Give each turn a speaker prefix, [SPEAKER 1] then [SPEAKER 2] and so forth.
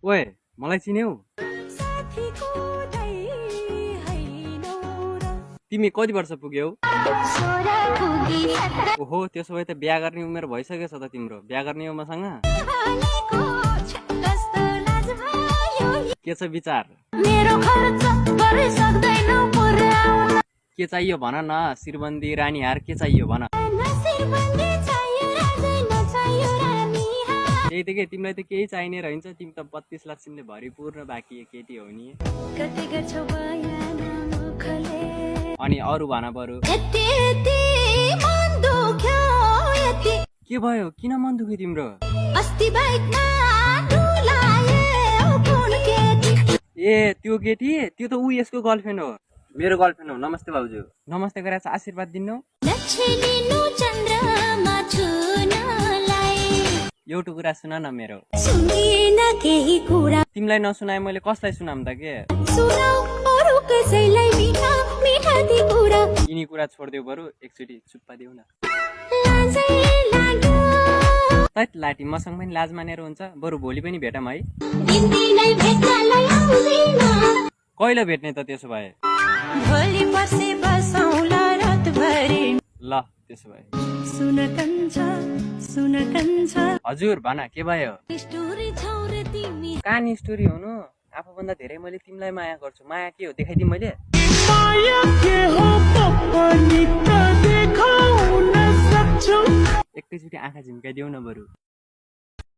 [SPEAKER 1] ओए मलाई चिन्यौ? तिमी कति वर्ष पुग्यौ? ओहो त्यसो भए त बिहा गर्ने उमेर भइसकेछ त तिम्रो। बिहा गर्ने हो मसँग? के छ विचार? के चाहियो भन न। शिरबन्दी रानीहार के चाहियो भन। त्यही त के तिमीलाई त केही चाहिने रहन्छ। तिमी त 32 लक्षले भरिपूर्ण बाँकी केटी हो नि। अनि अरू भन बरु। के भयो? किन मन दुख्यो तिम्रो? ए त्यो केटी? त्यो त ऊ यसको गर्लफ्रेन्ड हो। मेरो गर्लफ्रेन्ड हो। नमस्ते भाउजू। नमस्ते गरेर आशीर्वाद दिनु। एउटा कुरा सुन न मेरो। तिमीलाई नसुनाए मैले कसलाई सुनाम त के? यिनी कुरा छोडिदेऊ बरु एकचोटि चुप्पा देऊ न। तैत लाटी मसँग पनि लाज मानेर हुन्छ। बरु भोलि पनि भेटौँ है। कहिले भेट्ने त त्यसो भए? ल त्यसो भए। हजुर भन के भयो? कहानी स्टोरी हुनु? आफूभन्दा धेरै मैले तिमीलाई माया गर्छु। माया के हो देखाइदिउँ मैले? एकैचोटि आँखा झिम्काइदेऊ न बरु।